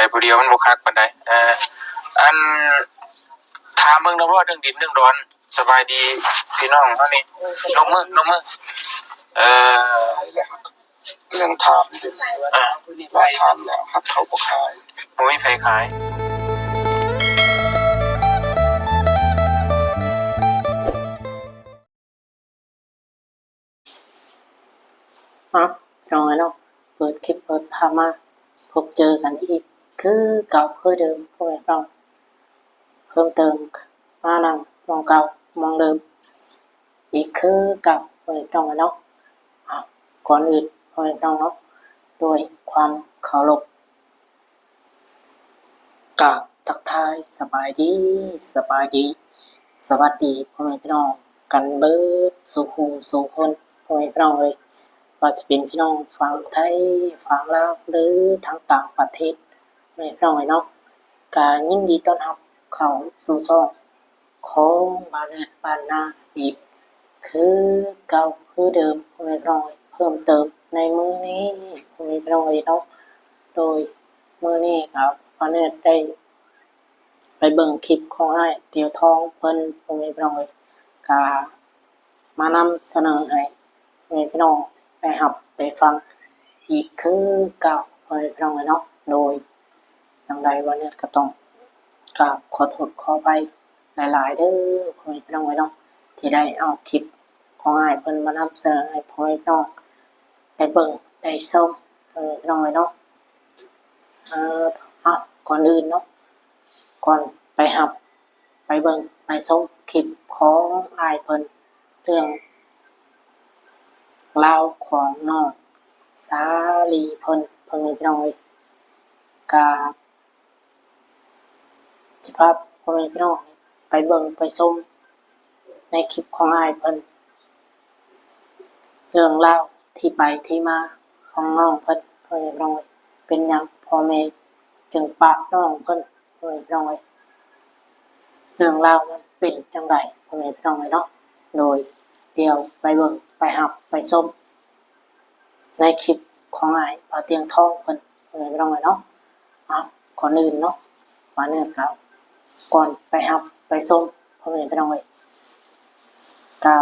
ไปผู้เดียวมันบ่คักปานใด เอ่อ อัน ถามเบิ่งเด้อบ่ เรื่องดินเรื่องดอน สบายดีพี่น้องเฮานี่ นมมือ นมมือ เอ่อ เรื่องถามนี่ อ่า ว่าถามแล้วฮักเขาบ่ขาย บ่มีไผขาย เนาะ พี่น้องเอ้ยเนาะ เปิดคลิปเปิดภาพมา พบเจอกันอีกคือเก่าคือเดิม พ่อแม่พี่น้อง เพิ่มเติมมานั่งหม่องเก่าหม่องเดิม อีกคือเก่า พ่อแม่พี่น้องเอ้ยเนาะ อ่ะ ก่อนอื่น พ่อแม่พี่น้องเนาะ ด้วยความเคารพ กราบทักทายสบายดี สบายดี สวัสดีพ่อแม่พี่น้องกันเบิดสู่ผู้สู่คน พ่อแม่พี่น้องเอ้ย ว่าสิเป็นพี่น้องฝั่งไทย ฝั่งลาว หรือทางต่างประเทศ พ่อแม่พี่น้องเอ้ยเนาะ ก็ยินดีต้อนรับเข้าสู่ช่อง ของบ้านเฮือนบ้านนาอีกคือเก่าคือเดิม พ่อแม่พี่น้อง เพิ่มเติมในมื้อนี้ พ่อแม่พี่น้องเอ้ยเนาะ โดยมื้อนี้ก็บ้านเฮือนได้ไปเบิ่งคลิปของอ้ายเตียวทองเพิ่น พ่อแม่พี่น้องเอ้ย ก็ มานำเสนอให้พ่อแม่พี่น้องได้รับได้ฟังอีกคือเก่า พ่อแม่พี่น้องเอ้ยเนาะ โดยจั่งใดบ้านเฮือนก็ต้องกราบขอโทษขออภัยหลายๆ เด้อ พ่อแม่พี่น้องเอ้ยเนาะ ที่ได้เอาคลิปของอ้ายเพิ่นมานำเสนอให้พ่อแม่พี่น้องได้เบิ่งได้ชม พ่อแม่พี่น้องเอ้ยเนาะ เอ่อ เอา ก่อนอื่นเนาะ ก่อนไปรับ ไปเบิ่งไปชมคลิปของอ้ายเพิ่น เรื่องราวของน้องสาลีเพิ่น พ่อแม่พี่น้องเอ้ย กะสิพาพ่อแม่พี่น้องไปเบิ่งไปชมในคลิปของอ้ายเพิ่น เรื่องราวที่ไปที่มาของน้องเพิ่น พ่อแม่พี่น้องเอ้ย เป็นหยังพ่อแม่จึงปะน้องเพิ่น พ่อแม่พี่น้องเอ้ย เรื่องราวมันเป็นจั่งใดพ่อแม่พี่น้องเอ้ยเนาะ โดยเดี๋ยวไปเบิ่งไปรับไปชมในคลิปของอ้ายบ่าวเตียงทองเพิ่น พ่อแม่พี่น้องเอ้ยเนาะ เอา ก่อนอื่นเนาะ ก่อนอื่นก็ ก่อนไปรับไปชม พ่อแม่พี่น้องเอ้ย ก็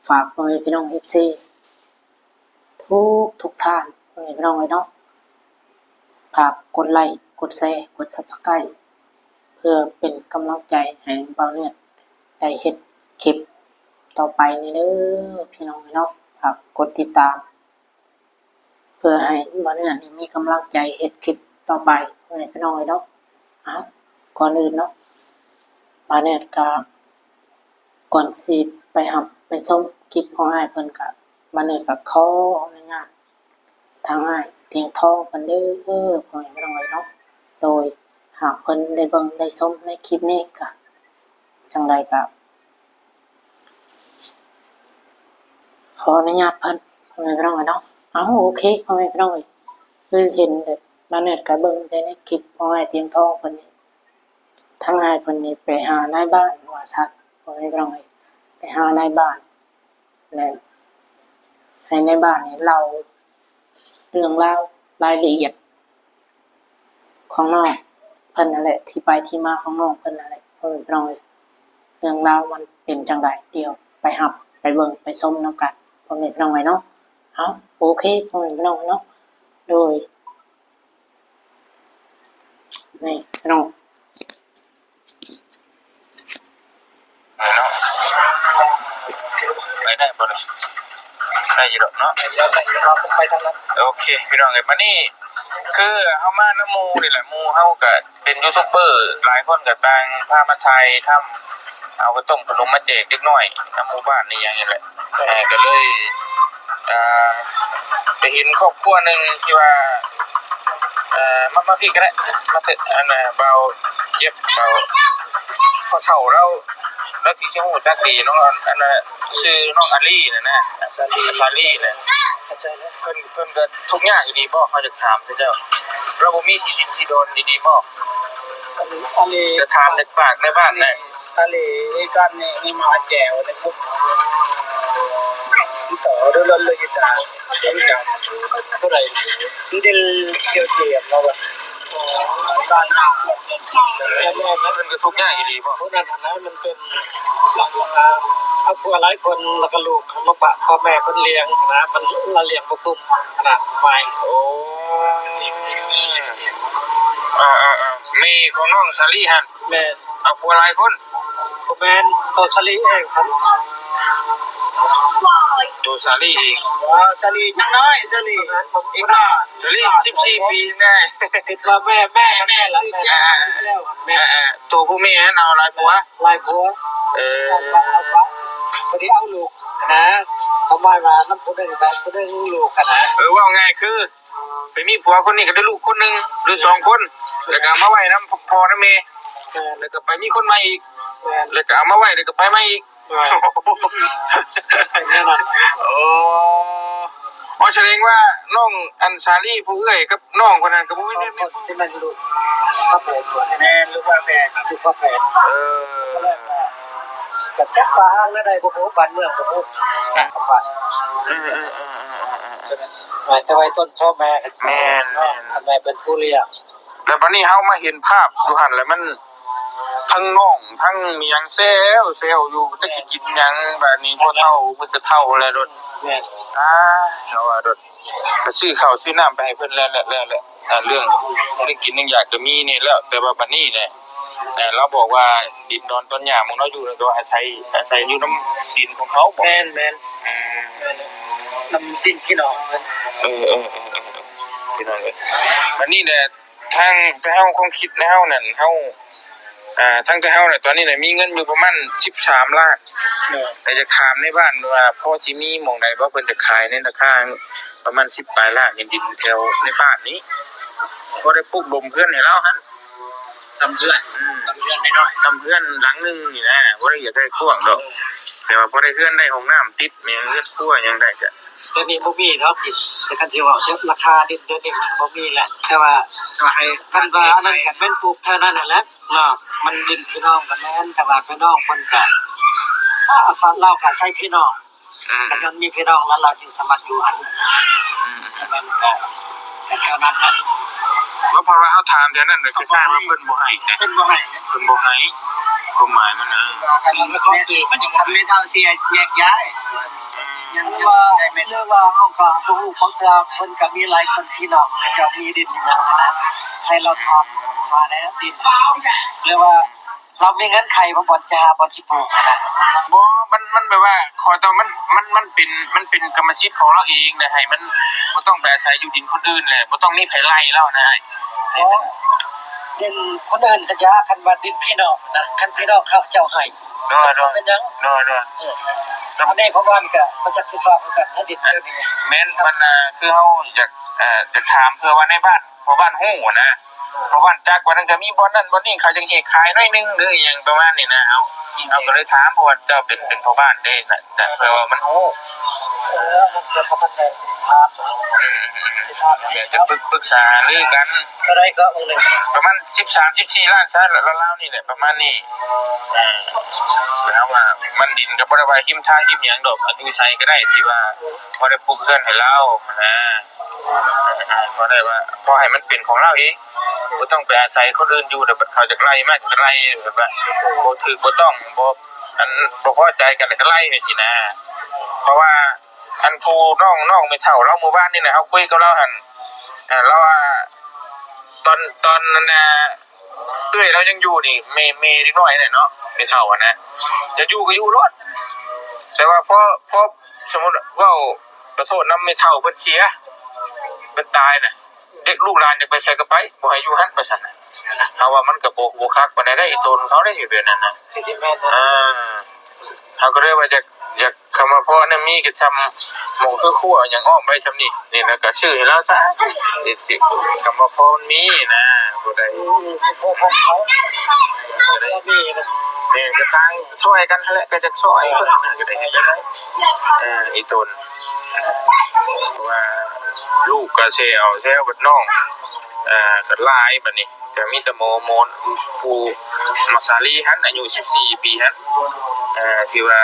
ฝากพ่อแม่พี่น้อง เอฟซี ทุกทุกท่าน พ่อแม่พี่น้องเอ้ยเนาะ ฝากกดไลก์ กดแชร์ กด Subscribe เพื่อเป็นกำลังใจให้บ่าวเฮือนได้เฮ็ดคลิปต่อไปนี้เด้อ พี่น้องเอ้ยเนาะ ฝากกดติดตาม เพื่อให้บ่าวเฮือนได้มีกำลังใจเฮ็ดคลิปต่อไป พ่อแม่พี่น้องเอ้ยเนาะ เอา ก่อนอื่นเนาะ บ่าวเฮือนก็ ก่อนสิไปรับไปชมคลิปของอ้ายเพิ่นก็ บ่าวเฮือนก็ขออนุญาตทางอ้ายเตียงทองเพิ่นเด้อ พ่อแม่พี่น้องเอ้ยเนาะ โดยหากเพิ่นได้เบิ่งได้ชมในคลิปนี้ก็ จั่งใดก็ ขออนุญาตเพิ่น พ่อแม่พี่น้องเอ้ยเนาะ เอา โอเค พ่อแม่พี่น้องเอ้ย คือเห็นแบบบ่าวเฮือนก็เบิ่งแต่ในคลิปของอ้ายเตียงทองเพิ่นนี่ ทางอ้ายเพิ่นนี่ไปหานายบ้านว่าซั่น พ่อแม่พี่น้องเอ้ย ไปหานายบ้าน และให้นายบ้านนี่เล่าเรื่องราวรายละเอียดของน้องเพิ่นนั่นแหละ ที่ไปที่มาของน้องเพิ่นนั่นแหละ พ่อแม่พี่น้องเอ้ย เรื่องราวมันเป็นจั่งใด เดี๋ยวไปรับไปเบิ่งไปชมนำกัน พ่อแม่พี่น้องเอ้ยเนาะ เอา โอเค พ่อแม่พี่น้องเอ้ยเนาะ โดย นี่พี่น้อง ไปได้บ่นี่ ได้อยู่ดอกเนาะ ไปทางนั้น โอเค พี่น้องเอ้ย บัดนี้คือเฮามานำหมู่นี่แหละ หมู่เฮาก็เป็นยูทูบเบอร์ หลายคนก็ต่างพามาถ่ายทำ เอาข้าวต้มขนมมาแจกเด็กน้อยนำหมู่บ้านนี่หยังนี่แหละ เอ่อ ก็เลย อ่า ไปเห็นครอบครัวหนึ่งที่ว่า เอ่อ มา มาพี้ก็ได้ มาเถอะ อันน่ะ บ่าวเจี๊ยบ บ่าว พ่อเฒ่าลาว ลาวที่จะรู้จักดีเนาะ อันน่ะ ชื่อน้องอาลีน่ะนะ อาลีน่ะ เพิ่น เพิ่นก็ทุกข์ยากอีหลีบ่ เฮาอยากถามเจ้า ลาวบ่มีที่ดินที่ดอนอีหลีบ่ อันนี้ จะถามจากปากในบ้านน่ะ Sale kan ni, ni mga tiyao, ni po. Ito, rulol lo kita. Ito, ito, ito, ito, ito, ito, ito, ito, ແມ່ນໆ ເພິ່ນກໍທຸກຍາກອີ່ຫຼີບໍ? ຜູ້ນັ້ນຫັ້ນນະ ມັນເປັນສັງຄະທານ ຄອບຄົວຫຼາຍຄົນ ແລ້ວກໍລູກມາປະພໍ່ແມ່ເພິ່ນລ້ຽງຫັ້ນນະ ມັນລະລ້ຽງບໍ່ກຸ້ມຫັ້ນນະ ໝາຍ. ໂອ້ ເອີໆໆ ແມ່ຂອງນ້ອງສາລີຫັ້ນ ແມ່ນ ເອົາຜົວຫຼາຍຄົນ? ບໍ່ແມ່ນ ໂຕສາລີເອງຫັ້ນ ໂຕສາລີເອງ ອໍ ສາລີຍັງນ້ອຍ ສາລີອີກໜ້ອຍ ສາລີສິບສີ່ປີແນ່ ຄິດວ່າແມ່ ແມ່ແມ່ລະ ແມ່ ແມ່ ແມ່ ແມ່ ໂຕຜູ້ແມ່ຫັ້ນເອົາຫຼາຍຜົວ ຫຼາຍຜົວ ເອີ ເອົາໄປ ເອົາໄປ ພໍດີເອົາລູກນະ ປະມານວ່ານຳຜູ້ໜຶ່ງໄປຜູ້ໜຶ່ງລູກຫັ້ນນະ ເອີ ເວົ້າງ່າຍຄື ໄປມີຜົວຄົນນີ້ກໍໄດ້ລູກຄົນໜຶ່ງ ຫຼື ສອງຄົນ ແລ້ວກໍເອົາມາໄວ້ນຳພໍ່ນຳແມ່ ແມ່ນ ແລ້ວກໍໄປມີຄົນໃໝ່ອີກ ແມ່ນ ແລ້ວກໍເອົາມາໄວ້ ແລ້ວກໍໄປໃໝ່ອີກ ແມ່ນ ເປັນແນວນັ້ນ ໂອ້ ອໍ ສະແດງວ່ານ້ອງ ອັນ ສາລີຜູ້ເອື້ອຍກັບນ້ອງຄົນນັ້ນກໍບໍ່ແມ່ນ ສອງຄົນທີ່ແມ່ນລູກຝາແຝດ ແມ່ນ ລູກຝາແຝດ ລູກຝາແຝດ ເອີ ກໍຈັກວ່າຫ່າງແນວໃດບໍ່ຮູ້ ບ້ານເມືອງບໍ່ຮູ້ ເອີ ເອີໆໆ ແຕ່ໄວ້ຕົ້ນພໍ່ແມ່ ແມ່ນໆ ແມ່ເປັນຜູ້ລ້ຽງ ແລ້ວບັດນີ້ເຮົາມາເຫັນພາບຢູ່ຫັ້ນ ແລ້ວມັນທັງຮ້ອງທັງມີຫຍັງແຊວແຊວຢູ່ ຈັກຊິກິນຫຍັງ ບັດນີ້ຜູ້ເຖົ້າເພິ່ນກໍເຖົ້າແລ້ວໂລດ ແມ່ນ ອ້າ ເຮົາວ່າໂລດ ກໍຊື້ເຂົ້າຊື້ນ້ຳໄປໃຫ້ເພິ່ນແລ້ວ ແລ້ວ ແລ້ວ ແລ້ວ ເລື່ອງ ເລື່ອງກິນເລື່ອງຢາກກໍມີນີ້ແລ້ວ ແຕ່ວ່າບັດນີ້ແຫຼະ ແຕ່ລາວບອກວ່າດິນດອນຕອນຫຍ້າໝ່ອງລາວຢູ່ນັ້ນກໍອາໄສ ອາໄສຢູ່ນຳດິນຂອງເຂົາບໍ? ແມ່ນໆ ອືມ ນຳດິນພີ່ນ້ອງເພິ່ນ ເອີໆໆ ພີ່ນ້ອງເອີຍ ບັດນີ້ແຫຼະ ທາງແຕ່ເຮົາ ຄວາມຄິດແນວນັ້ນ ເຮົາ ອ່າ ທາງແຕ່ເຮົານະ ຕອນນີ້ນະ ມີເງິນຢູ່ປະມານສິບສາມລ້ານ ແມ່ນ ແຕ່ຢາກຖາມໃນບ້ານວ່າ ພໍຊິມີໝ່ອງໃດບໍ່ ເພິ່ນຈະຂາຍໃນລາຄາປະມານສິບປາຍລ້ານ ເປັນດິນແຖວໃນບ້ານນີ້ ພໍໄດ້ປຸກດົມເຮືອນໃຫ້ລາວຫັ້ນ ສ່ຳເຮືອນ ອືມ ສ່ຳເຮືອນນ້ອຍໆ ສ່ຳເຮືອນຫຼັງໜຶ່ງນີ້ນະ ບໍ່ໄດ້ຢາກໄດ້ກວ້າງດອກ ເອີ ແຕ່ວ່າພໍໄດ້ເຮືອນ ໄດ້ຫ້ອງນ້ຳຕິດ ແມ່ນ ເຮືອນຄົວຫຍັງໄດ້ກະ ແຕ່ນີ້ບໍ່ມີເນາະ ຄັນຊິເວົ້າເຖິງລາຄາດິນດຽວນີ້ມັນບໍ່ມີແຫຼະ ແຕ່ວ່າ ແຕ່ວ່າໃຫ້ ຄັນວ່າອັນນັ້ນກໍແມ່ນປູກເທົ່ານັ້ນຫັ້ນແຫຼະເນາະ ມັນດິນພີ່ນ້ອງກໍແມ່ນ ແຕ່ວ່າພີ່ນ້ອງເພິ່ນກໍ ອາ ລາວກໍອາໄສພີ່ນ້ອງ ອືມ ກໍຍ້ອນມີພີ່ນ້ອງແລ້ວ ລາວຈຶ່ງສາມາດຢູ່ຫັ້ນ ອືມ ແມ່ນກໍ ກໍເທົ່ານັ້ນແຫຼະ ເພາະວ່າເຮົາຖາມແຖວນັ້ນ ກໍຄືວ່າເພິ່ນບໍ່ໃຫ້ເດ້ ເພິ່ນບໍ່ໃຫ້ ເພິ່ນບໍ່ໃຫ້ ຄວາມໝາຍມັນນະ ຄັນແມ່ເຖົ້າເສຍ ມັນຈະ ຄັນແມ່ເຖົ້າເສຍແຍກຍ້າຍ ອືມ ຍັງວ່າ ແມ່ນ ຫຼືວ່າເຮົາກໍບໍ່ຮູ້ ບາງເທື່ອເພິ່ນກໍມີຫຼາຍຄົນ ພີ່ນ້ອງເຂົາເຈົ້າມີດິນຢູ່ຫັ້ນນະ ໃຫ້ລາວຖາມຫາແດ່ດິນ ຫຼືວ່າລາວມີເງື່ອນໄຂບໍ່ ບ່ອນຈະຫາບ່ອນຊິປູກຫັ້ນນະ? ບໍ່ ມັນ ມັນແບບວ່າ ຂໍຕອບ ມັນ ມັນ ມັນເປັນ ມັນເປັນກຳມະສິດຂອງລາວເອງນະ ໃຫ້ມັນບໍ່ຕ້ອງໄປອາໄສຢູ່ດິນຄົນອື່ນ ແລະ ບໍ່ຕ້ອງມີໃຜໄລ່ລາວນະອ້າຍ. ບໍ່ ດິນຄົນອື່ນກໍຢ່າ ຄັນວ່າດິນພີ່ນ້ອງນະ ຄັນພີ່ນ້ອງເຂົາເຈົ້າໃຫ້ ໂດຍໆ ເປັນຫຍັງ ໂດຍໆ ເອີ ອັນນີ້ເພາະວ່າມັນກໍບໍ່ຈັກຊິຊອກຄືກັນນະ ດິນ ແມ່ນ ມັນ ອ່າ ຄືເຮົາຢາກ ເອີ ຢາກຖາມເພື່ອວ່າໃນບ້ານ ພໍ່ບ້ານຮູ້ນະ ພໍ່ບ້ານຈັກວ່ານັ້ນ ກໍມີບ່ອນນັ້ນບ່ອນນີ້ ເຂົາຈັ່ງເຮັດຂາຍໜ້ອຍໜຶ່ງ ຫຼືອີ່ຫຍັງປະມານນີ້ນະ ເຮົາ ເຮົາກໍເລີຍຖາມ ເພາະວ່າເຈົ້າເປັນ ເປັນພໍ່ບ້ານເດ້ນະ ເພື່ອວ່າມັນຮູ້ ເອີ ເຮົາກໍບໍ່ທັນໄດ້ຖາມ ອືມໆໆ ຢາກຈະປຶກ ປຶກສາຫາລືກັນ ເທົ່າໃດກໍອົງໜຶ່ງ ປະມານສິບສາມ ສິບສີ່ລ້ານຊະ ລາວໆນີ້ແຫຼະ ປະມານນີ້ ເອີ ແຕ່ວ່າມັນດິນກໍບໍ່ໄດ້ວ່າຮິມທາງ ລິມຫຍັງດອກ ຢູ່ໃສກໍໄດ້ ທີ່ວ່າພໍໄດ້ປຸກເຮືອນໃຫ້ລາວນະ. ເອີ ເອີ ພໍໄດ້ວ່າ ພໍໃຫ້ມັນເປັນຂອງລາວເອງ ບໍ່ຕ້ອງໄປອາໄສຄົນອື່ນຢູ່ ແລ້ວເຂົາຈະໄລ່ມາ ຈະໄລ່ແບບວ່າບໍ່ຖືກບໍ່ຕ້ອງ ບໍ່ ອັນ ບໍ່ພໍໃຈກັນ ແລ້ວກໍໄລ່ໄປຊີ້ນະ. ເພາະວ່າ ອັນ ຜູ້ນ້ອງ ນ້ອງແມ່ເຖົ້າລາວມື້ວານນີ້ນະ ເຮົາຄຸຍກັບລາວຫັ້ນ ເອີ ລາວວ່າ ຕອນ ຕອນນັ້ນນະ ເອື້ອຍລາວຍັງຢູ່ນີ້ ແມ່ ແມ່ເດັກນ້ອຍນັ້ນເນາະ ແມ່ເຖົ້າຫັ້ນນະ ຢາກຢູ່ກໍຢູ່ໂລດ ແຕ່ວ່າພໍ ພໍ ສົມມຸດເວົ້າ ຂໍໂທດນຳແມ່ເຖົ້າເພິ່ນເສຍ ເພິ່ນຕາຍນະ ເດັກລູກຫຼານຢາກໄປໃສກໍໄປ ບໍ່ໃຫ້ຢູ່ຫັ້ນ ວ່າຊັ້ນນະ. ເຮົາວ່າມັນກໍບໍ່ ບໍ່ຄັກປານໃດເດ້ ອີ່ຕົນເຂົາໄດ້ເຮັດແບບນັ້ນນະ ຄືຊິແມ່ນເນາະ ເອີ ເຮົາກໍເລີຍວ່າຢາກ ຢາກ ຄຳວ່າພໍນະ ມີກໍຊ່ຳໝ່ອງຄືຄົວຫຍັງອ້ອມໄວ້ຊ່ຳນີ້ ນີ້ລະກໍຊື້ໃຫ້ລາວຊະ ຄຳວ່າພໍມັນມີນະ ບໍ່ໄດ້ ອືມ ຄືພໍຂອງເຂົາ ກໍໄດ້ ແມ່ນ ກໍຕ່າງຊ່ອຍກັນຫັ້ນແຫຼະ ກໍຈະຊ່ອຍເພິ່ນ ກໍໄດ້ເຮັດໄດ້ ເອີ ອີ່ຕົນ ເພາະວ່າລູກກໍແຊວ ແຊວບັດນ້ອງ ເອີ ກໍຫຼາຍບັດນີ້ ກໍມີແຕ່ໝໍ ໝໍ ຜູ້ ໝໍສາລີຫັ້ນ ອາຍຸສິບສີ່ປີຫັ້ນ ເອີ ທີ່ວ່າ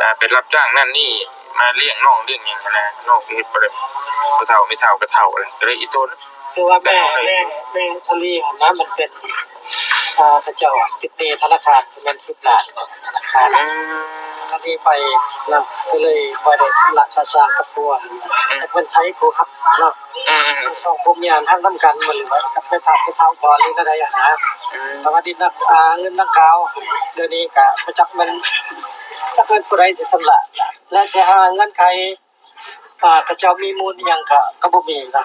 ອ່າ ໄປຮັບຈ້າງນັ້ນນີ້ ມາລ້ຽງນ້ອງລ້ຽງຫຍັງຫັ້ນນະ ນ້ອງກໍເຮັດບໍ່ໄດ້ ຜູ້ເຖົ້າແມ່ເຖົ້າກໍເຖົ້າແລ້ວ ກໍເລີຍອີ່ຕົນ ຄືວ່າແມ່ ແມ່ ແມ່ທະລີຫັ້ນນະ ມັນເປັນ ເອີ ເຂົາເຈົ້າຕິດໜີ້ທະນາຄານປະມານສິບລ້ານ ທະນາຄານ ອືມ ທະລີໄປນະ ກໍເລີຍບໍ່ໄດ້ຊຳລະສະສາງກັບຜົວ ອືມ ກັບເງິນໄທຜູ້ຮັບເນາະ ອືມ ສອງຜົວເມຍຫັ້ນນຳກັນ ບໍ່ຮູ້ວ່າກັບແມ່ເຖົ້າ ຜູ້ເຖົ້າບໍ່ ຫຼືແນວໃດຫັ້ນນະ ອືມ ແຕ່ວ່າດິນນະ ອ່າ ເງິນດັ່ງກ່າວ ດຽວນີ້ກະບໍ່ຈັກແມ່ນ ຈັກແມ່ນຜູ້ໃດຊິຊຳລະ ແລະຊິຫາເງື່ອນໄຂ ອ່າ ເຂົາເຈົ້າມີມູນອີ່ຫຍັງກະ ກະບໍ່ມີນະ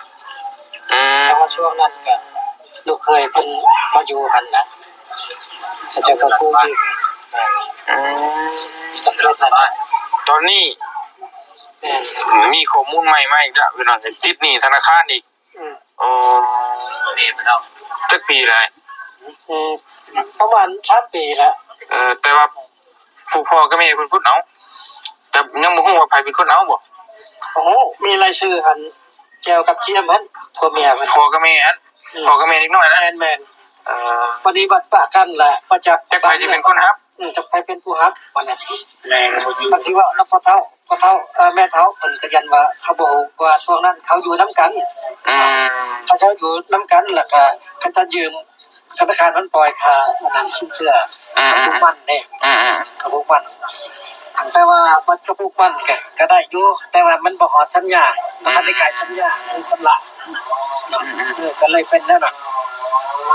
ອືມ ແຕ່ວ່າຊ່ວງນັ້ນກະລູກເຂີຍເພິ່ນມາຢູ່ຫັ້ນນະ ເຂົາເຈົ້າກະກູ້ຢືມ ອືມ ຕອນນີ້ ແມ່ນ ມີຂໍ້ມູນໃໝ່ມາອີກແລ້ວ ພີ່ນ້ອງ ຕິດໜີ້ທະນາຄານອີກ ອືມ ໂອ້ ນີ້ພີ່ນ້ອງ ຈັກປີແລ້ວ? ອືມ ປະມານສາມປີແລ້ວ ເອີ ແຕ່ວ່າ ຜູ້ພໍ່ກັບແມ່ເພິ່ນພຸ້ນເອົາ ແຕ່ຍັງບໍ່ຮູ້ວ່າໃຜເປັນຄົນເອົາບໍ່? ໂອ້ໂຫ ມີລາຍຊື່ຫັ້ນ ແຈ່ວກັບຈຽມຫັ້ນ ຜົວເມຍເພິ່ນ ພໍ່ກັບແມ່ຫັ້ນ ອືມ ພໍ່ກັບແມ່ເດັກນ້ອຍນະ ແມ່ນໆ ເອີ ປະຕິບັດປະກັນລະ ບໍ່ຈັກ ຈັກໃຜຊິເປັນຄົນຮັບ ອືມ ຈັກໃຜເປັນຜູ້ຮັບ ບັດນີ້ ແມ່ນ ມັນຊິເວົ້ານຳພໍ່ເຖົ້າ ພໍ່ເຖົ້າ ເອີ ແມ່ເຖົ້າ ເພິ່ນກະຢ້ານວ່າເຮົາບໍ່ຮູ້ ເພາະວ່າຊ່ວງນັ້ນເຂົາຢູ່ນຳກັນ ອືມ ເຂົາເຈົ້າຢູ່ນຳກັນ ລະກະເຂົາເຈົ້າຢືມ ທະນາຄານມັນປ່ອຍຄ່າອັນນັ້ນສິນເຊື່ອ ອືມໆ ກະປູກມັນເດ້ ອືມໆ ກະປູກມັນ ແຕ່ວ່າມັນກະປູກມັນກະ ກະໄດ້ຢູ່ ແຕ່ວ່າມັນບໍ່ຮອດສັນຍາ ອືມ ບໍ່ທັນໄດ້ກາຍສັນຍາ ຫຼື ຊຳລະ ອືມໆ ເອີ ກະເລີຍເປັນແນວນັ້ນ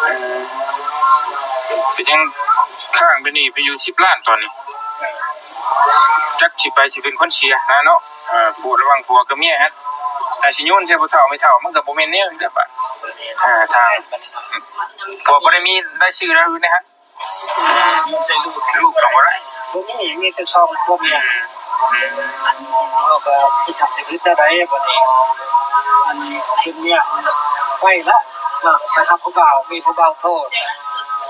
ອືມ ເປັນຫຍັງຄ້າງເປັນໜີ້ໄປຢູ່ສິບລ້ານຕອນນີ້ ຈັກຊິໃຜຊິເປັນຄົນເສຍນະເນາະ ເອີ ຜູ້ລະຫວ່າງຜົວກັບເມຍຫັ້ນ ຖ້າຊິໂຍນໃສ່ຜູ້ເຖົ້າແມ່ເຖົ້າ ມັນກະບໍ່ແມ່ນແນວນີ້ແຫຼະບາດ ເອີ ທາງ ອືມ ເພາະບໍ່ໄດ້ມີລາຍຊື່ລາວຢູ່ໃນຫັ້ນ ອືມ ລູກກະບໍ່ໄດ້ ບໍ່ມີ ມີແຕ່ສອງຜົວເມຍ ອືມ ເຮົາກະຊິຈັກຊິເຮັດແນວໃດບາດນີ້ ອັນເປັນເມຍໄປລະ ເນາະ ໄປຮັບຜູ້ບ່າວ ມີຜູ້ບ່າວໂທດ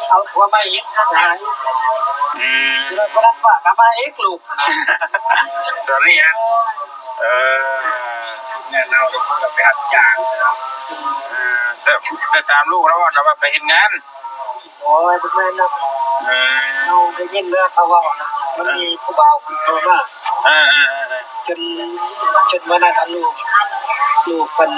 ເອົາຜົວໃໝ່ອີກ ອືມ ຊິໄດ້ບໍ່ທັນວ່າກັບມາອີກລູກ ຕອນນີ້ ເອີ ແມ່ນເຮົາກະໄປຮັບຈ້າງ ເອີ ແຕ່ ແຕ່ຕາມລູກລາວເວົ້ານະວ່າໄປເຮັດງານ ໂອ້ຍ ບໍ່ແມ່ນດອກ ອືມ ເຮົາໄດ້ຍິນແຕ່ເຂົາເວົ້ານະ ມັນມີຜູ້ບ່າວຄົນໂທມາ ເອີໆໆໆ ຈົນ ຈົນມື້ນັ້ນ ອັນລູກ ລູກເພິ່ນ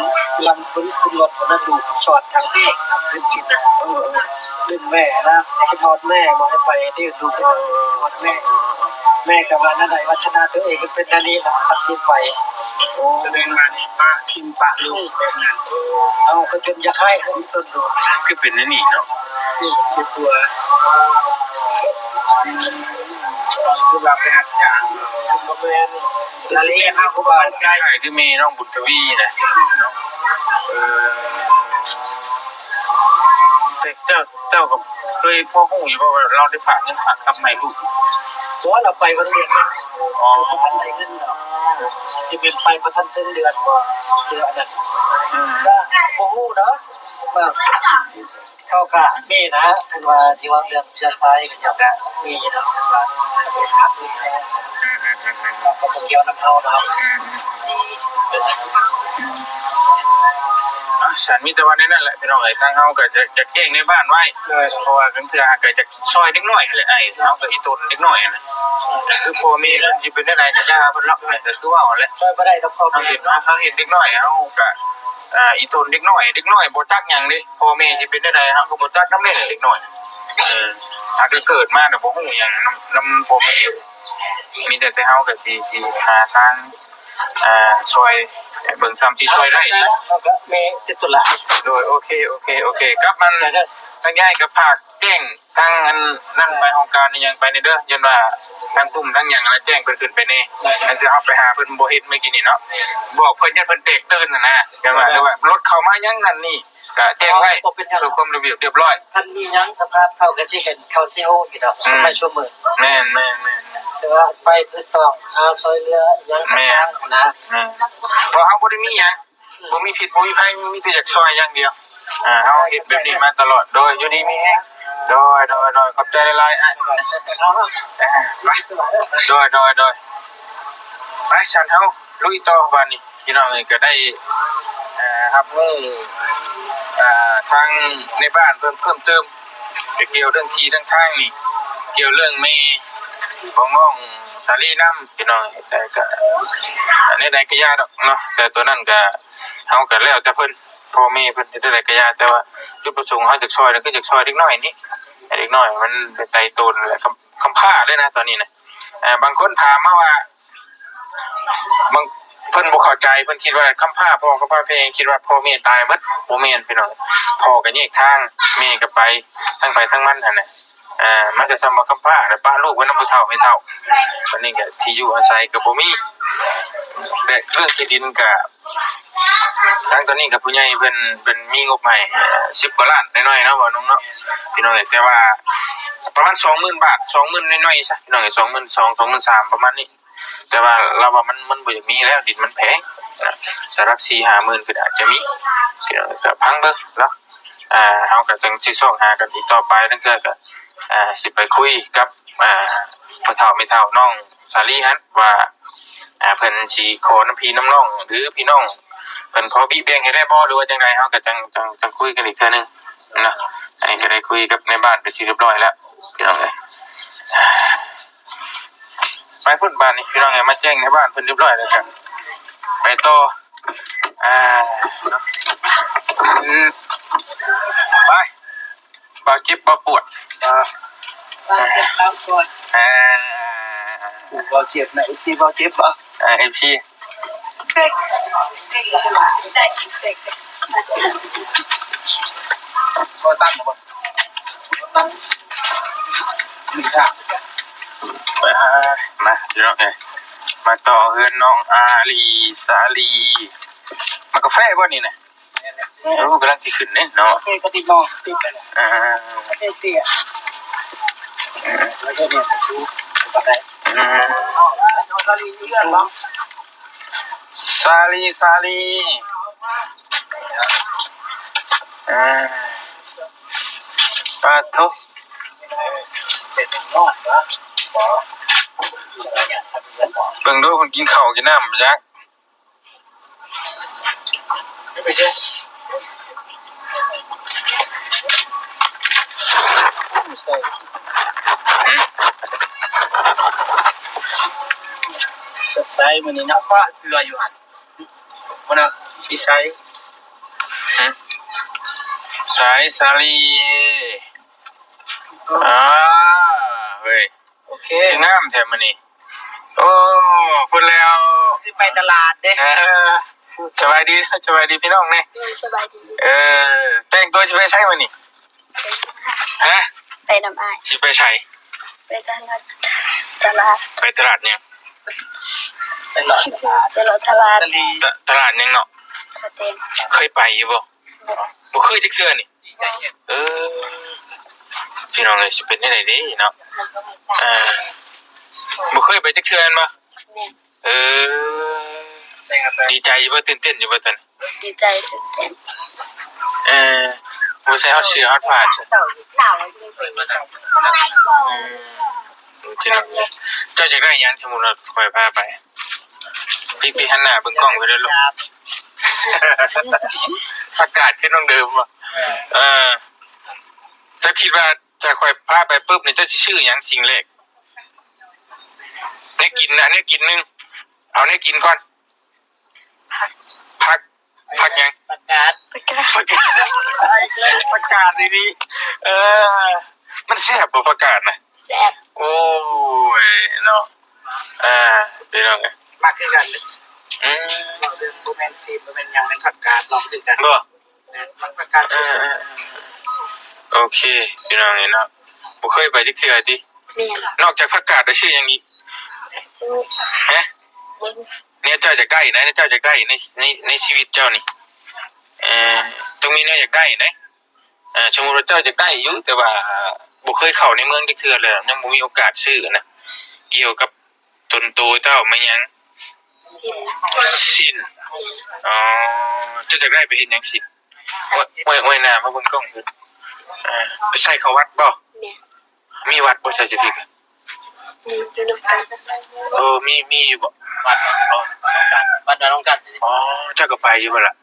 ລັນຂຶ້ນ ຂຶ້ນລົດຫັ້ນນະ ລູກສອດທາງເປັນຈິດ ເອີໆ ດຶງແມ່ນະ ຄິດຮອດແມ່ ບໍ່ໃຫ້ໄປ ດຶງລູກ ເອີ ຄິດຮອດແມ່ ເອີໆ ແມ່ກະວ່າແນວໃດ ວາສະນາຕົວເອງມັນເປັນແນວນີ້ລະ ຕັດສິນໄປ ໂອ້ ສະແດງວ່ານີ້ປະຖິ້ມປະລູກແບບນັ້ນ ເຮົາກະຈົນຢາກໃຫ້ເຮົາອີກຕົນໂດດ ຄືເປັນແນວນີ້ເນາະ ນີ້ຄືຕົວ ຄືວ່າໄປຮັບຈ້າງ ບໍ່ແມ່ນ ລາຍລະອຽດເຮົາກະບໍ່ເຂົ້າໃຈ ຄ້າຍໆຄືແມ່ນ້ອງບຸນທະວີນະເນາະ ເອີ ແຕ່ເຈົ້າ ເຈົ້າກະເຄີຍພໍຮູ້ຢູ່ບໍ່ວ່າລາວໄດ້ຝາກເງິນຝາກຄຳໃຫ້ລູກ? ບໍ່ ລາວໄປວັນວຽກ ອໍ ບໍ່ທັນໄດ້ເງິນດອກ ຊິແມ່ນໄປບໍ່ທັນເຖິງເດືອນບໍ່ ເດືອນນັ້ນ ອືມ ກະບໍ່ຮູ້ເນາະ ວ່າ ເຂົາກະມີນະ ຄັນວ່າຊິເວົ້າເລື່ອງເຊື້ອສາຍ ເຂົາເຈົ້າກະມີເນາະ ວ່າເປັນພັກນີ້ແຫຼະ ອືມໆໆໆ ເຂົາກະບໍ່ກ່ຽວນຳເຮົາດອກ ອືມ ອືມ ອ່ະ ຊັ້ນມີແຕ່ວ່າແນວນັ້ນແຫຼະ ພີ່ນ້ອງເອີຍ ທາງເຮົາກະຢາກ ຢາກແຈ້ງໃນບ້ານໄວ້ ໂດຍ ເພາະວ່າລາງເທື່ອກະຢາກຊ່ອຍເດັກນ້ອຍຫັ້ນແຫຼະ ອ້າຍເຮົາກະອີ່ຕົນເດັກນ້ອຍຫັ້ນນະ ຄືພໍ່ແມ່ເພິ່ນຊິເປັນແນວໃດກະຢ່າເພິ່ນເນາະ ກະຄືເວົ້າຫັ້ນແຫຼະ ຊ່ອຍບໍ່ໄດ້ດອກ ພໍ່ແມ່ ເຮົາເຫັນເນາະ ເຮົາເຫັນເດັກນ້ອຍ ເຮົາກະ ອ່າ ອີ່ຕົນເດັກນ້ອຍ ເດັກນ້ອຍບໍ່ຈັກຫຍັງເດ້ ພໍ່ແມ່ຊິເປັນແນວໃດ ເຮົາກະບໍ່ຈັກນຳເດ້ ເດັກນ້ອຍ ເອີ ຫາກະເກີດມາກະບໍ່ຮູ້ຫຍັງນຳ ນຳພໍ່ແມ່ ມີແຕ່ ແຕ່ເຮົາກະຊິ ຊິຫາທາງ ອ່າ ຊ່ອຍ ເບິ່ງສ່ຳຊິຊ່ອຍໄດ້ ເຮົາກະມີຕິດໂຕລະ ໂດຍ ໂອເຄ ໂອເຄ ໂອເຄ ກັບມັນ ທາງຍາຍກະຝາກແຈ້ງ ທາງອັນນັ້ນໄປ ຫ້ອງການອີ່ຫຍັງໄປແດ່ເດີ ຢ້ານວ່າທາງກຸ່ມທາງຫຍັງຫັ້ນນະ ແຈ້ງເພິ່ນຂຶ້ນໄປແດ່ ອັນທີ່ເຮົາໄປຫາເພິ່ນບໍ່ເຫັນມື້ກີ້ນີ້ເນາະ ບອກເພິ່ນ ຢ້ານເພິ່ນແຕກຕື່ນຫັ້ນນະ ຢ້ານວ່າ ຫຼືວ່າລົດເຂົ້າມາຫຍັງນັ້ນນີ້ ກະແຈ້ງໄວ້ ບໍ່ເປັນຫຍັງ ເພື່ອຄວາມລະບຽບຮຽບຮ້ອຍ ຄັນມີຫຍັງສະພາບເຂົາກະຊິເຫັນ ເຂົາຊິຮູ້ຢູ່ດອກ ອືມ ໃນຊຸມມື້ ແມ່ນໆໆ ແຕ່ວ່າໄປຖືກຕ້ອງ ຫາຊ່ອຍເຫຼືອອີ່ຫຍັງຕ່າງໆ ແມ່ນ ນະ ແມ່ນ ເພາະເຮົາບໍ່ໄດ້ມີຫຍັງ ບໍ່ມີພິດບໍ່ມີໄພ ມີແຕ່ຢາກຊ່ອຍຢ່າງດຽວ ອ່າ ເຮົາເຮັດແບບນີ້ມາຕະຫຼອດ ໂດຍ ຢູ່ດີມີແຮງ ໂດຍ ໂດຍ ໂດຍ ຂອບໃຈຫຼາຍໆ ອ້າຍ ເອີ ໄປ ໂດຍ ໂດຍ ໂດຍ ໄປ ຊັ້ນເຮົາລຸຍຕໍ່ບາດນີ້ ພີ່ນ້ອງເອີຍ ກະໄດ້ ເອີ ຮັບຮູ້ ເອີ ທາງໃນບ້ານເພິ່ນເພີ່ມເຕີມ ກະກ່ຽວເລື່ອງທີ່ເລື່ອງທາງນີ້ ກ່ຽວເລື່ອງແມ່ ຂອງນ້ອງສາລີນຳ ພີ່ນ້ອງ. ແຕ່ກະ ອັນໃດກະຢ່າດອກເນາະ ແຕ່ໂຕນັ້ນກະ ເຮົາກະແລ້ວແຕ່ເພິ່ນ ພໍ່ແມ່ເພິ່ນເຮັດແນວໃດກະຢ່າ ແຕ່ວ່າຈຸດປະສົງເຮົາຢາກຊ່ອຍ ກໍຄືຢາກຊ່ອຍເດັກນ້ອຍນີ້ ໃຫ້ເດັກນ້ອຍມັນໄດ້ໄຕ່ໂຕນ ແລະ ກຳ ກຳພ້າເລີຍນະ ຕອນນີ້ນະ. ເອີ ບາງຄົນຖາມມາວ່າ ບາງ ເພິ່ນບໍ່ເຂົ້າໃຈ ເພິ່ນຄິດວ່າກຳພ້າ ພໍ່ກຳພ້າແມ່ ຄິດວ່າພໍ່ແມ່ຕາຍເບິດ. ບໍ່ແມ່ນ ພີ່ນ້ອງ, ພໍ່ກໍແຍກທາງ ແມ່ກໍໄປທາງໃຜທາງມັນຫັ້ນແຫຼະ. ເອີ ມັນກໍສ່ຳວ່າກຳພ້າ ແລ້ວປະລູກໄວ້ນຳຜູ້ເຖົ້າແມ່ເຖົ້າ, ບັດນີ້ກໍທີ່ຢູ່ອາໄສກໍບໍ່ມີ ແລະ ເລື່ອງທີ່ດິນກໍ ທາງຕອນນີ້ກໍຜູ້ໃຫຍ່ເພິ່ນ ເພິ່ນມີງົບໃຫ້ ເອີ ສິບກວ່າລ້ານໜ້ອຍໆເນາະ ບໍ່ໜຸ່ມເນາະ ພີ່ນ້ອງເອີຍ. ແຕ່ວ່າປະມານສອງໝື່ນບາດ ສອງໝື່ນໜ້ອຍໆຊະ ພີ່ນ້ອງເອີຍ, ສອງໝື່ນສອງ ສອງໝື່ນສາມ ປະມານນີ້. ແຕ່ວ່າລາວວ່າມັນ ມັນບໍ່ຢາກມີແລ້ວ ດິນມັນແພງນະ, ແຕ່ຫຼັກສີ່ຫ້າໝື່ນກໍອາດຈະມີ ກໍຟັງເບິ່ງເນາະ. ອ່າ ເຮົາກໍຈັ່ງຊິຊອກຫາກັນອີກຕໍ່ໄປ, ລາງເທື່ອກໍ ອ່າ ຊິໄປຄຸຍກັບ ອ່າ ພໍ່ເຖົ້າແມ່ເຖົ້ານ້ອງສາລີຫັ້ນວ່າ ອ່າ ເພິ່ນຊິຂໍນຳພີ່ນຳນ້ອງ ຫຼື ພີ່ນ້ອງເພິ່ນພໍບີແບ່ງໃຫ້ໄດ້ບໍ່ ຫຼືວ່າຈັ່ງໃດ, ເຮົາກໍຈັ່ງ ຈັ່ງ ຈັ່ງຄຸຍກັນອີກເທື່ອໜຶ່ງເນາະ. ອັນນີ້ກໍໄດ້ຄຸຍກັບນາຍບ້ານເປັນທີ່ຮຽບຮ້ອຍແລ້ວ ພີ່ນ້ອງເອີຍ. ໄປພຸ້ນບາດນີ້ ພີ່ນ້ອງເອີຍ, ມາແຈ້ງໃນບ້ານເພິ່ນຮຽບຮ້ອຍແລ້ວ ກໍໄປຕໍ່ ອ່າ ເນາະ. ອືມ ໄປ ເບົາເຈັບເບົາປວດ ເອີ ເບົາເຈັບເບົາປວດ ເອີ ຜູ້ເບົາເຈັບນະ ເອັຟຊີ ເບົາເຈັບບໍ່ ເອີ ເອັຟຊີ ກໍຕັ້ງບໍ່ ຕັ້ງ ມີທາງ ມາ ພີ່ນ້ອງເອີຍ ມາຕໍ່ເຮືອນນ້ອງອາລີ ສາລີ ໝາກກາແຟບໍ່ນີ້ນະ? ໂອ້ ກຳລັງຊິຂຶ້ນເດ້ເນາະ ໂອເຄ ກໍຕິດເນາະ ຕິດໄປແລ້ວ ອ່າ ໂອເຄ ເສຍ ອ່າ ແລ້ວກໍເປັນປະຕູປານໃດ ອ່າ ສາລີ ສາລີ ອ່າ ປາໂທ ເບິ່ງດູເພິ່ນກິນເຂົ້າກິນນ້ຳບໍ່ຈັກ ໃສ່ ຫືມ ສົດໃສມື້ນີ້ເນາະ ເສື້ອຢູ່ຫັ້ນ ບໍ່ນະ ສີໃສ ຫືມ ໃສ ສາລີ ອ່າ ເວີຍ ໂອເຄ ຄືງາມແທ້ມື້ນີ້ ໂອ້ ພຸ້ນແລ້ວ ຊິໄປຕະຫຼາດເດ້ ເອີ ສະບາຍດີ ສະບາຍດີພີ່ນ້ອງແດ່ ໂດຍ ສະບາຍດີ ເອີ ແຕ່ງຕົວຊິໄປໃສມື້ນີ້ ຮະ ໄປນຳອ້າຍ ຊິໄປໃສ ໄປຕະຫຼາດ ຕະຫຼາດ ໄປຕະຫຼາດຫຍັງ ຕະຫຼາດ ຕະຫຼາດ ຕະຫຼາດ ຕະ ຕະຫຼາດຫຍັງເນາະ ທ່າແຕງ ເຄີຍໄປຢູ່ບໍ່? ບໍ່ ບໍ່ເຄີຍຈັກເທື່ອນີ້ ເອີ ພີ່ນ້ອງເອີຍ ຊິເປັນແນວໃດເດ້ເນາະ ເອີ ບໍ່ເຄີຍໄປຈັກເທື່ອແມ່ນບໍ່? ແມ່ນ ເອີ ດີໃຈຢູ່ບໍ່? ຕື່ນເຕັ້ນຢູ່ບໍ່ຕອນນີ້? ດີໃຈ ຕື່ນເຕັ້ນ ເອີ ບໍ່ໃສ່ຮອດເສື້ອຮອດຜ້າ ເຈົ້າ ເຈົ້າ ເຈົ້າ ເອີ ເຈົ້າຢາກໄດ້ຫຍັງ? ສົມມຸດວ່າຂ້ອຍພາໄປ ປີ ປີຫັນໜ້າເບິ່ງກ້ອງໄປເດີລູກ ປະກາດຄືນ້ອງເດີມບໍ່? ເອີ ເຈົ້າຄິດວ່າ ຖ້າຂ້ອຍພາໄປປຶບນີ້ ເຈົ້າຊິຊື້ຫຍັງສິ່ງແລກ? ແນວກິນ ອັນແນວກິນໜຶ່ງ ເອົາແນວກິນກ່ອນ ຜັກ ຜັກຫຍັງ? ຜັກກາດ ຜັກກາດ ຜັກກາດດີໆ ເອີ ມັນແຊບບໍ່ຜັກກາດນະ? ແຊບ ໂອ້ຍເນາະ ເອີ ພີ່ນ້ອງເອີຍ ມັກຄືກັນ ອືມ ເວົ້າເລື່ອງບໍ່ແມ່ນຊີນ ບໍ່ແມ່ນຫຍັງ ແມ່ນຜັກກາດເນາະ ຄືກັນ ບໍ່? ແມ່ນ ມັກຜັກກາດ ເອີ ໂອເຄ ພີ່ນ້ອງເອີຍເນາະ ບໍ່ເຄີຍໄປຈັກເທື່ອຕິ? ແມ່ນ ນອກຈາກຜັກກາດແລ້ວຊື້ຫຍັງອີກ? ຮະ? ແນວເຈົ້າຢາກໄດ້ນະ ແນວເຈົ້າຢາກໄດ້ໃນ ໃນ ໃນຊີວິດເຈົ້ານີ້ ເອີ ຕ້ອງມີແນວຢາກໄດ້ເດ້ ເອີ ສົມມຸດວ່າເຈົ້າຢາກໄດ້ຢູ່ ແຕ່ວ່າບໍ່ເຄີຍເຂົ້າໃນເມືອງຈັກເທື່ອ ແລ້ວຍັງບໍ່ມີໂອກາດຊື້ນະ ກ່ຽວກັບຕົນໂຕເຈົ້າ ແມ່ນຫຍັງ? ສິ້ນ ສິ້ນ ອໍ ເຈົ້າຢາກໄດ້ໄປເຮັດຫຍັງສິ້ນ? ໂອ້ຍ ໂອ້ຍ ໂອ້ຍ ໜ້າມາເບິ່ງກ້ອງເດີ ເອີ ໄປໃສ່ເຂົ້າວັດບໍ່? ແມ່ນ ມີວັດບໍ່ເຈົ້າຢູ່ພີ້? ມີຢູ່ນຳກັນ ເອີ ມີ ມີຢູ່ບໍ່? ວັດ ອໍ ວັດນຳກັນ ອໍ ເຈົ້າກໍໄປຢູ່ບໍ່ລະ?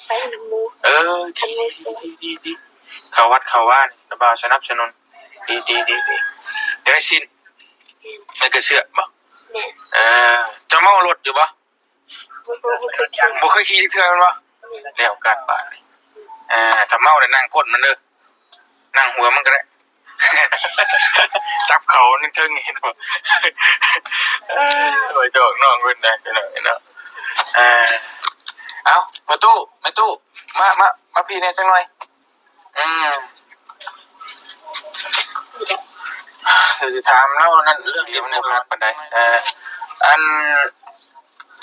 ໄປນຳໝູ່ ເອີ ດີ ດີ ດີ ເຂົ້າວັດເຂົ້າວາ ລະບ່າວສະໜັບສະໜູນ ດີ ດີ ດີ ດີ ຢາກໄດ້ສິ້ນ ແມ່ນ ໃນກະເຊືອກບໍ່? ແມ່ນ. ເອີ ເຈົ້າເມົາລົດຢູ່ບໍ່? ບໍ່ ບໍ່ເຄີຍຂີ່ຈັກເທື່ອແມ່ນບໍ່? ແມ່ນ. ແລ້ວກັນບາດນີ້ ເອີ ຖ້າເມົາແລ້ວນັ່ງກົ້ນມັນເດີ ນັ່ງຫົວມັນກໍໄດ້ ຈັບເຂົານັ້ນເທິງ ເຫັນບໍ່? ໂອ້ຍ ຈອກນ້ອງເພິ່ນໄດ໋ ພີ່ນ້ອງເນາະ. ເອີ ເອົ້າ ພໍ່ຕູ້ ແມ່ຕູ້ ມາ ມາ ມາພີ້ແດ່ຈັກໜ່ອຍ. ອືມ ຊິຖາມລາວນັ້ນ ເລື່ອງດຽວມັນບໍ່ຄັກປານໃດ. ເອີ ອັນ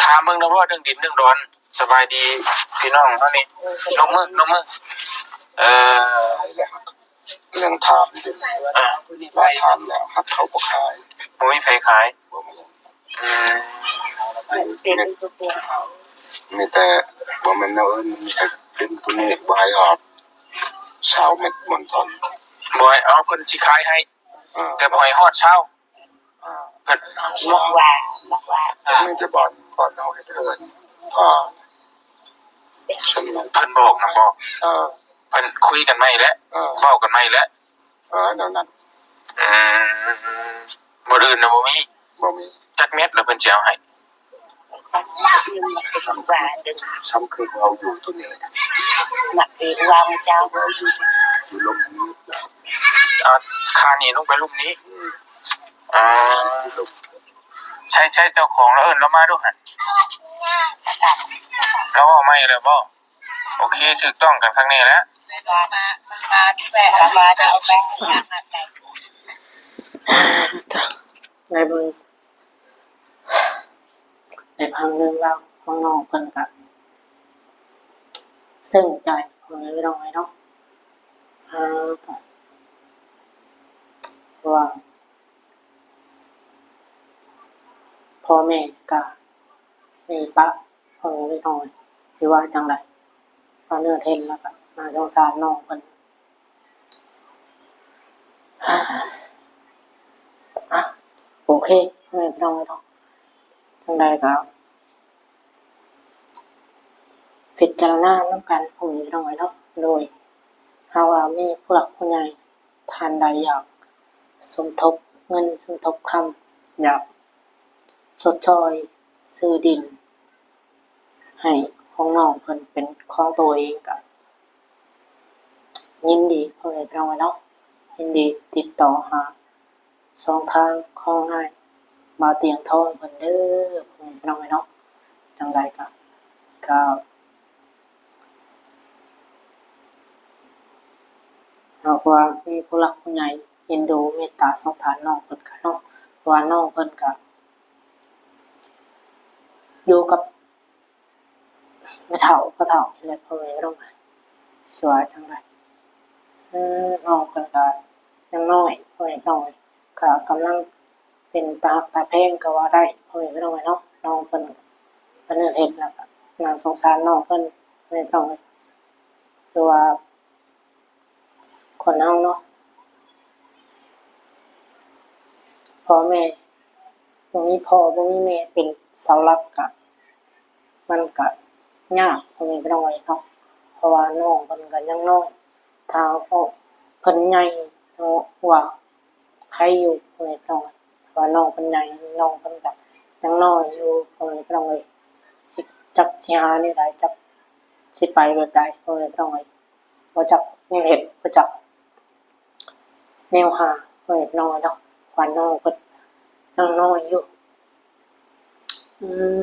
ຖາມເບິ່ງເນາະ ເລື່ອງດິນເລື່ອງດອນ. ສະບາຍດີພີ່ນ້ອງເຮົານີ້ ນົບມື ນົບມື. ເອີ ເລື່ອງຖາມນີ້ ເອີ ວ່າຖາມແລ້ວ ຫາກເຂົາບໍ່ຂາຍ ບໍ່ມີໃຜຂາຍ. ບໍ່ມີ. ອືມ ມີແຕ່ ບໍ່ແມ່ນແນວອື່ນ ມີແຕ່ດິນຕົວນີ້ບໍ່ໃຫ້ຮອດຊາວແມັດມັນທັນ ບໍ່ໃຫ້ ເອົາ ເພິ່ນຊິຂາຍໃຫ້ ເອີ ແຕ່ບໍ່ໃຫ້ຮອດຊາວ. ເອີ ເພິ່ນ ບອກວ່າ ບອກວ່າ ມີແຕ່ບ່ອນ ບ່ອນເຮົາເຮັດເຮືອນ ເອີ ເພິ່ນບອກນຳບໍ່? ເອີ ເພິ່ນຄຸຍກັນໃໝ່ແຫຼະ ເອີ ເວົ້າກັນໃໝ່ແຫຼະ. ເອີ ແນວນັ້ນ. ອືມ ບ່ອນອື່ນນະບໍ່ມີ? ບໍ່ມີ. ຈັກແມັດລະເພິ່ນຊິເອົາໃຫ້? ສ່ຳຄືເຮົາຢູ່ຕົວນີ້ ມັກເອງວ່າເຈົ້າ ເຮົາຢູ່ ຢູ່ລຸ່ມນີ້. ອ່າ ຄານີ້ລົງໄປລຸ່ມນີ້. ອືມ ອ່າ ໃຊ້ ໃຊ້ເຈົ້າຂອງລະເອີ້ນລາວມາດູຫັ້ນ. ລາວເວົ້າໃໝ່ແລ້ວບໍ່? ໂອເຄ ຖືກຕ້ອງກັນຄັກແນ່ແລ້ວ. ໄດ້ເບິ່ງ ໄດ້ຟັງເລື່ອງລາວຂອງນ້ອງເພິ່ນກະເຊິ່ງໃຈ ພໍ່ແມ່ພີ່ນ້ອງເອີຍເນາະ. ເພາະວ່າພໍ່ແມ່ກະໜີປະ ພໍ່ແມ່ພີ່ນ້ອງເອີຍ ຊິວ່າຈັ່ງໃດ? ວ່າເນື້ອເຫັນແລ້ວກະໜ້າສົງສານນ້ອງເພິ່ນ. ອ່ະ ໂອເຄ ພໍ່ແມ່ພີ່ນ້ອງເນາະ ຈັ່ງໃດກໍພິຈາລະນານຳກັນ ພໍ່ແມ່ພີ່ນ້ອງເນາະ. ໂດຍ ຫາກວ່າມີຜູ້ຫຼັກຜູ້ໃຫຍ່ທ່ານໃດຢາກສົມທົບເງິນ ສົມທົບຄຳ ຢາກຊົດຊ່ອຍຊື້ດິນໃຫ້ຂອງນ້ອງເພິ່ນເປັນຂອງໂຕເອງ ກໍ ຍິນດີ ພໍ່ແມ່ພີ່ນ້ອງເນາະ ຍິນດີຕິດຕໍ່ຫາຊ່ອງທາງຂອງອ້າຍບ່າວຕຽງທອງເພິ່ນເດີ ພໍ່ແມ່ພີ່ນ້ອງເນາະ. ຈັ່ງໃດກໍ ກໍຫາກວ່າມີຜູ້ຫຼັກຜູ້ໃຫຍ່ເອັນດູເມດຕາສົງສານນ້ອງເພິ່ນກະເນາະ ເພາະວ່ານ້ອງເພິ່ນກະຢູ່ກັບ ແມ່ເຖົ້າ ພໍ່ເຖົ້ານີ້ແຫຼະ ພໍ່ແມ່ພີ່ນ້ອງ ຊິວ່າຈັ່ງໃດ. ເອີ ນ້ອງເພິ່ນກະຍັງນ້ອຍ ພໍ່ແມ່ພີ່ນ້ອງ ກະກຳລັງເປັນຕາຮັກຕາແພງກໍວ່າໄດ້ ພໍ່ແມ່ພີ່ນ້ອງເນາະ. ນ້ອງເພິ່ນກະເຮັດແລ້ວກະໜ້າສົງສານນ້ອງເພິ່ນ ພໍ່ແມ່ພີ່ນ້ອງ ຄືວ່າ ຄົນເຮົາເນາະ ພໍ່ແມ່ ບໍ່ມີພໍ່ບໍ່ມີແມ່ເປັນເສົາຫຼັກ ກະ ມັນກະຍາກ ພໍ່ແມ່ພີ່ນ້ອງເອີຍເນາະ ເພາະວ່ານ້ອງເພິ່ນກະຍັງນ້ອຍ. ຖ້າເພິ່ນໃຫຍ່ເນາະ ວ່າໃຄຢູ່ ພໍ່ແມ່ພີ່ນ້ອງເອີຍ ເພາະວ່ານ້ອງເພິ່ນໃຫຍ່ ນ້ອງເພິ່ນກະຍັງນ້ອຍຢູ່ ພໍ່ແມ່ພີ່ນ້ອງເອີຍ ຊິ ຈັກຊິຫາແນວໃດ ຈັກຊິໄປແບບໃດ ພໍ່ແມ່ພີ່ນ້ອງເອີຍ. ບໍ່ຈັກແນວເຮັດ ບໍ່ຈັກແນວຫາ ພໍ່ແມ່ພີ່ນ້ອງເນາະ ວ່ານ້ອງເພິ່ນຍັງນ້ອຍຢູ່. ອືມ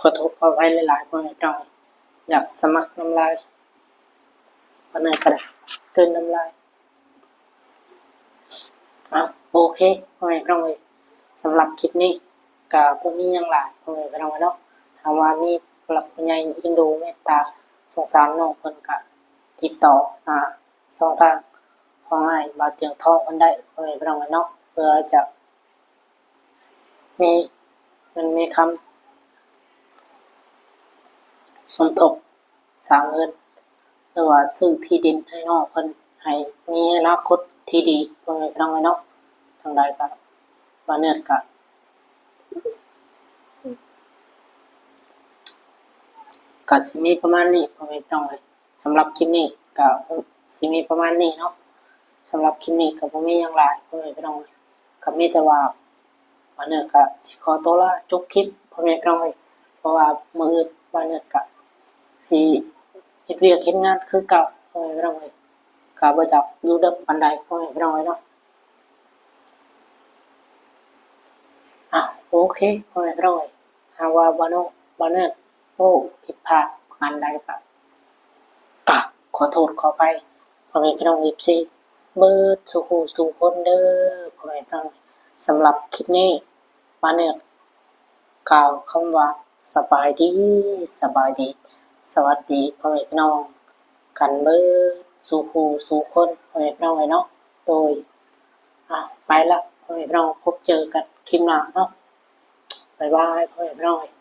ຂໍໂທດຂໍອະໄພຫຼາຍໆ ພໍ່ແມ່ພີ່ນ້ອງ ຢາກສະໝັກນ້ຳລາຍ ປານນັ້ນກໍໄດ້ ກືນນ້ຳລາຍ. ເອົາ ໂອເຄ ພໍ່ແມ່ພີ່ນ້ອງເອີຍ ສຳລັບຄລິບນີ້ກະບໍ່ມີຫຍັງຫຼາຍ ພໍ່ແມ່ພີ່ນ້ອງເນາະ. ຫາກວ່າມີຜູ້ຫຼັກຜູ້ໃຫຍ່ເອັນດູເມດຕາສົງສານນ້ອງເພິ່ນ ກະຕິດຕໍ່ຫາຊ່ອງທາງຂອງອ້າຍບ່າວຕຽງທອງເພິ່ນໄດ້ ພໍ່ແມ່ພີ່ນ້ອງເນາະ ເພື່ອຈະ ມີເງິນມີຄຳສົມທົບສ້າງເຮືອນ ຫຼືວ່າຊື້ທີ່ດິນໃຫ້ນ້ອງເພິ່ນ ໃຫ້ມີອະນາຄົດທີ່ດີ ພໍ່ແມ່ພີ່ນ້ອງເນາະ. ຈັ່ງໃດກໍ ບ່າວເນີດກໍ ກໍຊິມີປະມານນີ້ ພໍ່ແມ່ພີ່ນ້ອງເອີຍ. ສຳລັບຄລິບນີ້ ກໍຊິມີປະມານນີ້ເນາະ. ສຳລັບຄລິບນີ້ກໍບໍ່ມີຫຍັງຫຼາຍ ພໍ່ແມ່ພີ່ນ້ອງເອີຍ ກໍມີແຕ່ວ່າ ບ່າວເນີດກໍຊິຂໍຕົວລາຈົບຄລິບ ພໍ່ແມ່ພີ່ນ້ອງເອີຍ ເພາະວ່າມື້ອື່ນບ່າວເນີດກໍຊິເຮັດວຽກເຮັດງານຄືເກົ່າ ພໍ່ແມ່ພີ່ນ້ອງເອີຍ ກໍບໍ່ຢາກຢູ່ເດິກປານໃດ ພໍ່ແມ່ພີ່ນ້ອງເອີຍເນາະ. ອ່ະ ໂອເຄ ພໍ່ແມ່ພີ່ນ້ອງເອີຍ ຫາກວ່າບ່າວເນີດ ບ່າວເນີດເວົ້າຜິດພາດປະການໃດກໍ ກະຂໍໂທດຂໍອະໄພພໍ່ແມ່ພີ່ນ້ອງເອັຟຊີເບິດສູ່ຜູ້ສູ່ຄົນເດີ ພໍ່ແມ່ພີ່ນ້ອງ. ສຳລັບຄລິບນີ້ ບ່າວເນີດກ່າວຄຳວ່າ ສະບາຍດີ ສະບາຍດີ ສະຫວັດດີພໍ່ແມ່ພີ່ນ້ອງກັນເບິດສູ່ຜູ້ສູ່ຄົນ ພໍ່ແມ່ພີ່ນ້ອງເອີຍເນາະ. ໂດຍ ອ່ະ ໄປລະ ພໍ່ແມ່ພີ່ນ້ອງ ພົບເຈີກັນຄລິບໜ້າເນາະ. ບາຍບາຍ ພໍ່ແມ່ພີ່ນ້ອງເອີຍ.